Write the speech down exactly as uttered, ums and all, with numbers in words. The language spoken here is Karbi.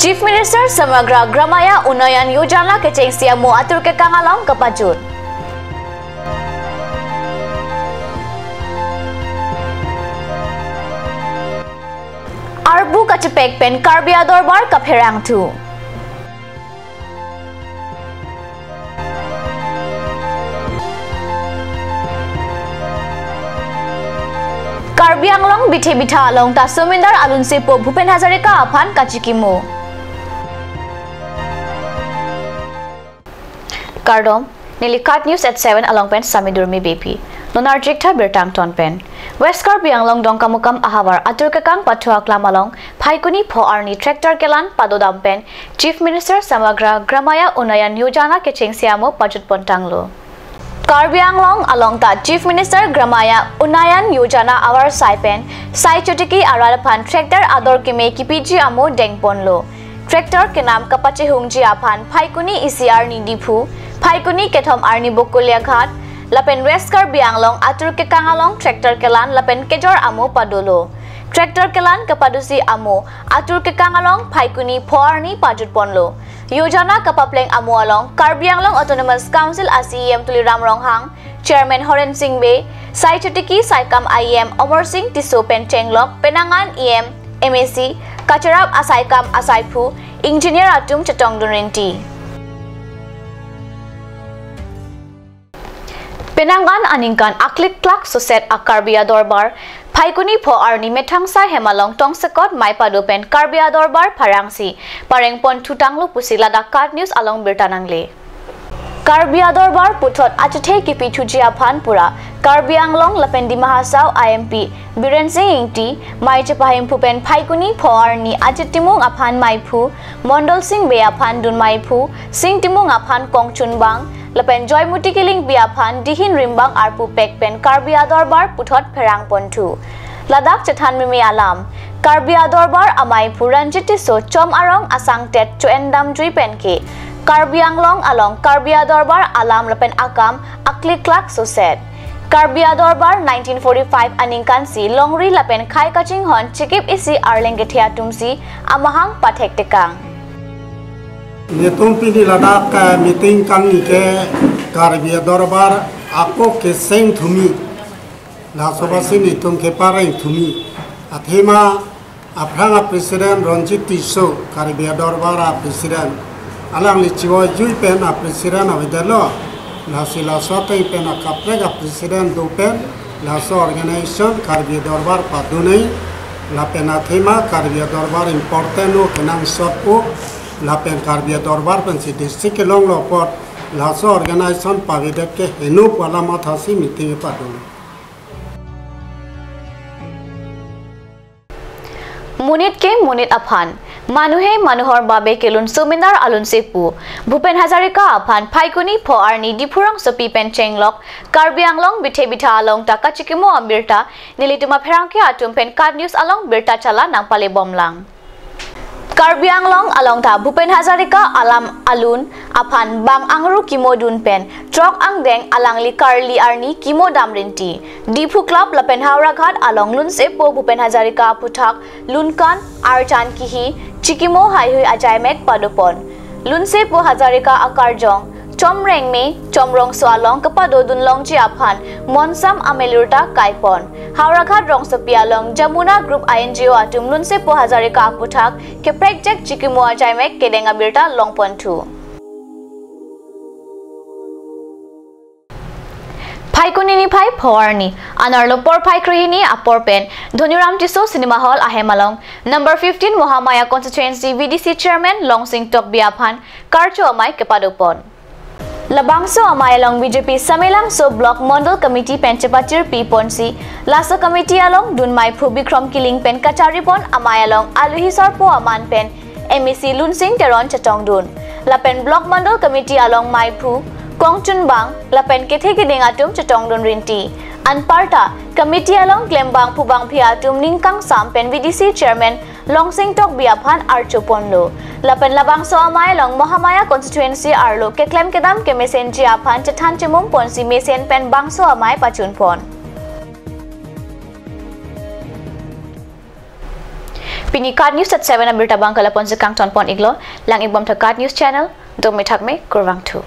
Chief Minister Samagra Gramaya Unnayan Yojana kechengsi amo atur kekang along kapajut. Arbu kachepek pen Karbi Adorbar kapherangthu. Karbi Anglong bithe bitha along ta Somindar alunsepo Bhupen Hazarika aphan kachikimo. Kardom, neli KAT News at seven along pen Sami Durmi Beypi. Non arjik tha birta angton pen. West Karbi Anglong Dongkamukam ahavar atur kekang pathu aklam along Phaikuni pho arni tractor kelan padodam pen Chief Minister Samagra Gramaya Unnayan Yojana kechengsi amo pajut pontanglo. Karbi Anglong along ta Chief Minister Gramaya Unnayan Yojana avarsai pen Sai Chotiki arat aphan tractor ador keme kipiji amo dengponlo. Tractor kenam kapachehungji aphan Phaikuni isi arni Diphu, Phaikuni kethom arni Bokolia Ghat, lapen West Karbi Anglong atur kekang along tractor kelan lapen kejor amo padolo. Tractor kelan kapadosi amo atur kekang along Phaikuni pho arni pajutponlo. Yojana kapapleng amo along Karbi Anglong Autonomous Council a CEM Tuliram Ronghang, Chairman Horen Sing Bey, Sai Chotiki saikam IEM Amar Sing Tisso pen chenglok penang an EM, MAC, kacharap asaikam asaiphu, engineer atum chetongdun rinti. Penang an aningkan aklikklak soset a Karbi Adorbar Phaikuni pho arni methangsa hem along tongsekot mai pado pen Karbi Adorbar pharangsi parengponthutanglo pusi ladak KAT News along birta nangle. Karbi Adorbar puthot achethe kipithuji aphan pura Karbi Anglong lapen Dima Hasao a MP Biren Sing Ingti mai chepahimphu pen Phaikuni pho arni ajit timung aphan maiphu, Mondol Sing Bey aphan dun maiphu, Sing Timung aphan kongchunbang, lapen Joymoti Kilingpi aphan dihin rimbang arpu pek pen Karbi Adorbar puthot pherangponthu. Ladak chethan meme alam, Karbi Adorbar amaiphu Ranjit Tisso chom arong asangtet cho-endamjui pen ke Karbi Anglong along Karbi Adorbar alam lapen akam aklikklak soset. Karbi Adorbar nineteen forty-five aningkansi longri lapen khei kachinghon chikip isi arleng kethe atumsi amahang pathektekang. Netum pini ladak, eh, meeting kangni ke Karbi Adorbar ako keseng thumi. Laso basi netum kepareng thumi. Athema aphrang a president Ranjit Tisso, Karbi Adorbar a president. Alangli chivojui pen a president avedetlo. Lasi laso ateng pen akaprek a president do pen laso organization Karbi Adorbar padunei. Lapen athema Karbi Adorbar important o, kenangsot o. Lapen Karbi Adorbar pensi district kelonglo apot laso organization pavedet ke heno pu alam athasi meeting padun. Monit ke monit aphan, manuhe manuhor babe kelun Somindar alunsepo Bhupen Hazarika aphan Phaikuni pho arni Diphu rongsopi pen chenglok Karbi Anglong bithe bitha along ta kachikimo abirta nelitum apherangke atum pen KAT News along birta chala nangpalebomlang. Karbi Anglong along ta Bhupen Hazarika alam alun aphan bang angru kimodun pen throk angdeng alangli karli arni kimodam rinti. Diphu Club lapen Howraghat along lunsepo Bhupen Hazarika aphuthak lunkan, archan kihi, chikimo heihui ajaimek padopon. Lunsepo Hazarika akarjong, chom rengme, chom rongso along kepadodun longji aphan monsam amelur ta kaipon. Howraghat rongsopi along Jamuna Group INGO atum lunsepo Hazarika aphuthak keprekjek chikimo ajaimek kedeng abirta longponthu. Phaikuni niphai pho arni, anerlo porphai krehini apor pen Dhoniram Tisso Cinema Hall ahem along number fifteen Mahamaya Constituency VDC Chairman Longsing Tokbi aphan karcho amei kepadopon. Labangso amei along BJP Samelangso Block Mondol Committee pen chepachirpiponsi, laso committee along dun maiphu Bikrom Killing pen kacharipon amei along aluhi sarpo aman pen MAC Lunsing Teron chetongdun. Lapen Block Mondol Committee along maiphu, kongchunbang, lapen kethe keding atum chetongdun rinti. Anparta, committee along klembangphu bangphi atum ningkangsam pen VDC Chairman Longsing Tokbi aphan archoponlo. Lapen labangso amei along Mahamaya Constituency arlo keklem kedam kemesenji aphan chethan chemumponsi mesen pen bangso amei pachunpon. Pini KAT News at seven abirta abang ke lapu-ansi kangton pon iklo. Lang-ik bom tha KAT News channel. Dome thakme, kurvangthu.